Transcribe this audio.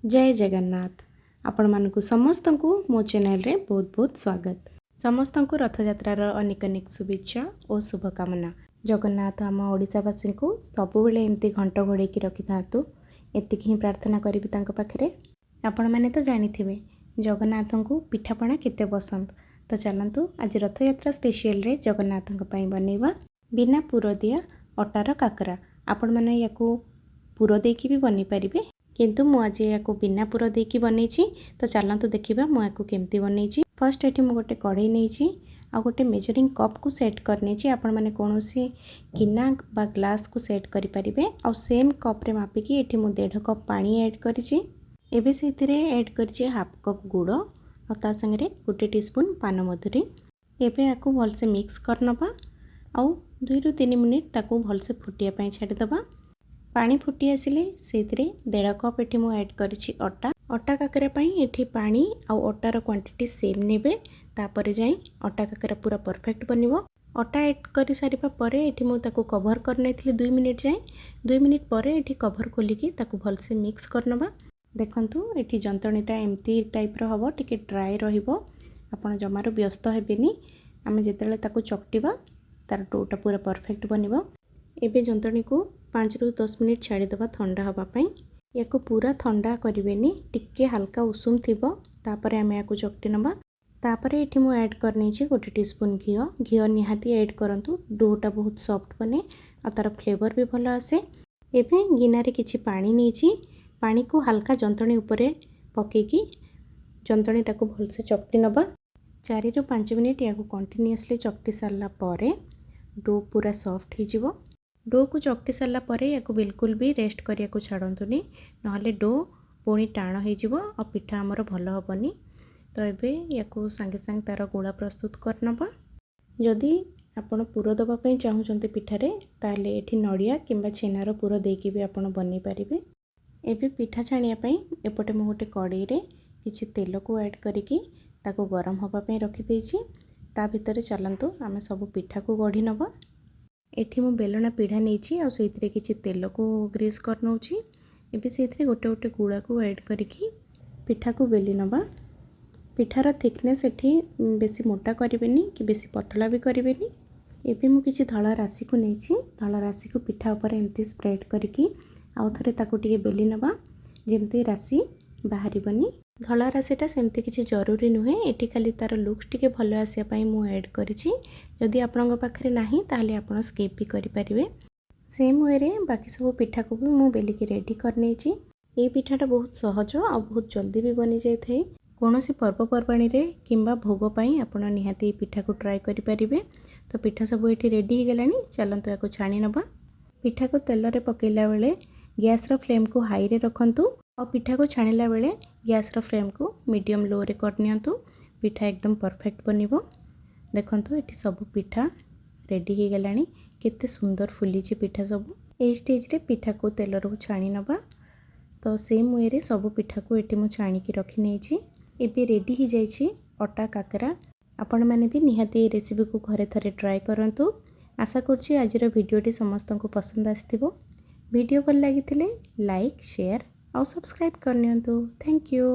ଜୟ ଜଗନ୍ନାଥ। ଆପଣମାନଙ୍କୁ ସମସ୍ତଙ୍କୁ ମୋ ଚ୍ୟାନେଲରେ ବହୁତ ବହୁତ ସ୍ୱାଗତ। ସମସ୍ତଙ୍କୁ ରଥଯାତ୍ରାର ଅନେକ ଅନେକ ଶୁଭେଚ୍ଛା ଓ ଶୁଭକାମନା। ଜଗନ୍ନାଥ ଆମ ଓଡ଼ିଶାବାସୀଙ୍କୁ ସବୁବେଳେ ଏମିତି ଘଣ୍ଟ ଘୋଡ଼େଇକି ରଖିଥାନ୍ତୁ, ଏତିକି ହିଁ ପ୍ରାର୍ଥନା କରିବି ତାଙ୍କ ପାଖରେ। ଆପଣମାନେ ତ ଜାଣିଥିବେ ଜଗନ୍ନାଥଙ୍କୁ ପିଠାପଣା କେତେ ପସନ୍ଦ। ତ ଚାଲନ୍ତୁ, ଆଜି ରଥଯାତ୍ରା ସ୍ପେଶିଆଲରେ ଜଗନ୍ନାଥଙ୍କ ପାଇଁ ବନେଇବା ବିନା ପୁର ଦିଆ ଅଟାର କାକରା। ଆପଣମାନେ ୟାକୁ ପୁର ଦେଇକି ବି ବନେଇ ପାରିବେ, କିନ୍ତୁ ମୁଁ ଆଜି ୟାକୁ ବିନା ପୁର ଦେଇକି ବନେଇଛି। ତ ଚାଲନ୍ତୁ ଦେଖିବା ମୁଁ ୟାକୁ କେମିତି ବନେଇଛି। ଫାର୍ଷ୍ଟ ଏଠି ମୁଁ ଗୋଟେ କଢ଼େଇ ନେଇଛି ଆଉ ଗୋଟେ ମେଜରିଂ କପ୍କୁ ସେଟ୍ କରିନେଇଛି। ଆପଣମାନେ କୌଣସି ଗିନା ବା ଗ୍ଲାସ୍କୁ ସେଟ୍ କରିପାରିବେ। ଆଉ ସେମ୍ କପ୍ରେ ମାପିକି ଏଠି ମୁଁ 1.5 କପ୍ ପାଣି ଆଡ଼୍ କରିଛି। ଏବେ ସେଇଥିରେ ଆଡ଼୍ କରିଛି ହାଫ୍ କପ୍ ଗୁଡ଼ ଆଉ ତା ସାଙ୍ଗରେ 1 ଟିସ୍ପୁନ୍ ପାନମଧୁରୀ। ଏବେ ୟାକୁ ଭଲସେ ମିକ୍ସ କରିନେବା ଆଉ 2ରୁ 3 ମିନିଟ୍ ତାକୁ ଭଲସେ ଫୁଟିବା ପାଇଁ ଛାଡ଼ିଦେବା। ପାଣି ଫୁଟି ଆସିଲେ ସେଇଥିରେ 1.5 କପ୍ ଏଠି ମୁଁ ଆଡ଼୍ କରିଛି ଅଟା। ଅଟା କାକରା ପାଇଁ ଏଠି ପାଣି ଆଉ ଅଟାର କ୍ୱାଣ୍ଟିଟି ସେମ୍ ନେବେ, ତାପରେ ଯାଇ ଅଟା କାକରା ପୁରା ପରଫେକ୍ଟ ବନିବ। ଅଟା ଆଡ଼୍ କରିସାରିବା ପରେ ଏଠି ମୁଁ ତାକୁ କଭର୍ କରିନେଇଥିଲି 2 ମିନିଟ୍ ଯାଏଁ। 2 ମିନିଟ୍ ପରେ ଏଠି କଭର୍ ଖୋଲିକି ତାକୁ ଭଲସେ ମିକ୍ସ କରିନେବା। ଦେଖନ୍ତୁ, ଏଠି ଯନ୍ତଣୀଟା ଏମିତି ଟାଇପ୍ର ହେବ, ଟିକେ ଡ୍ରାଏ ରହିବ। ଆପଣ ଜମାରୁ ବ୍ୟସ୍ତ ହେବେନି। ଆମେ ଯେତେବେଳେ ତାକୁ ଚକଟିବା, ତାର ଡୋଟା ପୁରା ପରଫେକ୍ଟ ବନିବ। ଏବେ ଯନ୍ତଣୀକୁ 5ରୁ 10 ମିନିଟ୍ ଛାଡ଼ିଦେବା ଥଣ୍ଡା ହେବା ପାଇଁ। ୟାକୁ ପୁରା ଥଣ୍ଡା କରିବେନି, ଟିକେ ହାଲକା ଉଷୁମ ଥିବ, ତାପରେ ଆମେ ୟାକୁ ଚକଟି ନେବା। ତାପରେ ଏଠି ମୁଁ ଆଡ଼୍ କରିନେଇଛି 1 ଟିସ୍ପୁନ୍ ଘିଅ। ଘିଅ ନିହାତି ଆଡ଼୍ କରନ୍ତୁ, ଡୋଟା ବହୁତ ସଫ୍ଟ ବନେ ଆଉ ତା'ର ଫ୍ଲେଭର୍ ବି ଭଲ ଆସେ। ଏବେ ଗିନାରେ କିଛି ପାଣି ନେଇଛି। ପାଣିକୁ ହାଲକା ଯନ୍ତଣୀ ଉପରେ ପକାଇକି ଯନ୍ତଣୀଟାକୁ ଭଲସେ ଚକଟି ନେବା। 4ରୁ 5 ମିନିଟ୍ ୟାକୁ କଣ୍ଟିନ୍ୟୁଅସଲି ଚକଟି ସାରିଲା ପରେ do ପୁରା ସଫ୍ଟ ହେଇଯିବ। ଡୋକୁ ଚକଟି ସାରିଲା ପରେ ୟାକୁ ବିଲକୁଲ ବି ରେଷ୍ଟ କରିବାକୁ ଛାଡ଼ନ୍ତୁନି, ନହେଲେ do ପୁଣି ଟାଣ ହେଇଯିବ ଆଉ ପିଠା ଆମର ଭଲ ହେବନି। ତ ଏବେ ୟାକୁ ସାଙ୍ଗେ ସାଙ୍ଗେ ତା'ର ଗୋଳା ପ୍ରସ୍ତୁତ କରିନେବା। ଯଦି ଆପଣ ପୁର ଦେବା ପାଇଁ ଚାହୁଁଛନ୍ତି ପିଠାରେ, ତାହେଲେ ଏଠି ନଡ଼ିଆ କିମ୍ବା ଛେନାର ପୁର ଦେଇକି ବି ଆପଣ ବନେଇ ପାରିବେ। ଏବେ ପିଠା ଛାଣିବା ପାଇଁ ଏପଟେ ମୁଁ ଗୋଟେ କଡ଼େଇରେ କିଛି ତେଲକୁ ଆଡ଼୍ କରିକି ତାକୁ ଗରମ ହେବା ପାଇଁ ରଖିଦେଇଛି। ତା ଭିତରେ ଚାଲନ୍ତୁ ଆମେ ସବୁ ପିଠାକୁ ଗଢ଼ି ନେବା। ଏଠି ମୁଁ ବେଲଣା ପିଢ଼ା ନେଇଛି ଆଉ ସେଇଥିରେ କିଛି ତେଲକୁ ଗ୍ରୀସ୍ କରିନେଉଛି। ଏବେ ସେଇଥିରେ ଗୋଟେ ଗୋଟେ ଗୁଳାକୁ ଆଡ଼୍ କରିକି ପିଠାକୁ ବେଲି ନେବା। ପିଠାର ଥିକନେସ୍ ଏଠି ବେଶୀ ମୋଟା କରିବେନି କି ବେଶୀ ପତଳା ବି କରିବେନି। ଏବେ ମୁଁ କିଛି ଧଳା ରାଶିକୁ ନେଇଛି। ଧଳା ରାଶିକୁ ପିଠା ଉପରେ ଏମିତି ସ୍ପ୍ରେଡ଼୍ କରିକି ଆଉ ଥରେ ତାକୁ ଟିକେ ବେଲି ନେବା, ଯେମିତି ରାଶି ବାହାରିବନି। ଧଳା ରାଶିଟା ସେମିତି କିଛି ଜରୁରୀ ନୁହେଁ, ଏଠି ଖାଲି ତା'ର ଲୁକ୍ସ ଟିକେ ଭଲ ଆସିବା ପାଇଁ ମୁଁ ଆଡ଼୍ କରିଛି। ଯଦି ଆପଣଙ୍କ ପାଖରେ ନାହିଁ, ତାହେଲେ ଆପଣ ସ୍କିପ୍ ବି କରିପାରିବେ। ସେମ୍ ୱେରେ ବାକି ସବୁ ପିଠାକୁ ବି ମୁଁ ବେଲିକି ରେଡ଼ି କରିନେଇଛି। ଏଇ ପିଠାଟା ବହୁତ ସହଜ ଆଉ ବହୁତ ଜଲ୍ଦି ବି ବନିଯାଇଥାଏ। କୌଣସି ପର୍ବପର୍ବାଣୀରେ କିମ୍ବା ଭୋଗ ପାଇଁ ଆପଣ ନିହାତି ଏଇ ପିଠାକୁ ଟ୍ରାଏ କରିପାରିବେ। ତ ପିଠା ସବୁ ଏଠି ରେଡ଼ି ହେଇଗଲାଣି, ଚାଲନ୍ତୁ ୟାକୁ ଛାଣି ନେବା। ପିଠାକୁ ତେଲରେ ପକାଇଲା ବେଳେ ଗ୍ୟାସ୍ର ଫ୍ଲେମ୍କୁ ହାଇରେ ରଖନ୍ତୁ ଆଉ ପିଠାକୁ ଛାଣିଲା ବେଳେ ଗ୍ୟାସ୍ର ଫ୍ଲେମ୍କୁ ମିଡ଼ିୟମ୍ ଲୋରେ କରିନିଅନ୍ତୁ। ପିଠା ଏକଦମ ପରଫେକ୍ଟ ବନିବ। ଦେଖନ୍ତୁ, ଏଠି ସବୁ ପିଠା ରେଡ଼ି ହେଇଗଲାଣି। କେତେ ସୁନ୍ଦର ଫୁଲିଛି ପିଠା ସବୁ। ଏଇ ଷ୍ଟେଜ୍ରେ ପିଠାକୁ ତେଲରୁ ଛାଣି ନେବା। ତ ସେମ୍ ୱେରେ ସବୁ ପିଠାକୁ ଏଠି ମୁଁ ଛାଣିକି ରଖିନେଇଛି। ଏବେ ରେଡ଼ି ହେଇଯାଇଛି ଅଟା କାକରା। ଆପଣମାନେ ବି ନିହାତି ଏଇ ରେସିପିକୁ ଘରେ ଥରେ ଟ୍ରାଏ କରନ୍ତୁ। ଆଶା କରୁଛି ଆଜିର ଭିଡ଼ିଓଟି ସମସ୍ତଙ୍କୁ ପସନ୍ଦ ଆସିଥିବ। ଭିଡ଼ିଓ ଭଲ ଲାଗିଥିଲେ ଲାଇକ୍, ସେୟାର ଆଉ ସବସ୍କ୍ରାଇବ୍ କରିନିଅନ୍ତୁ। Thank you.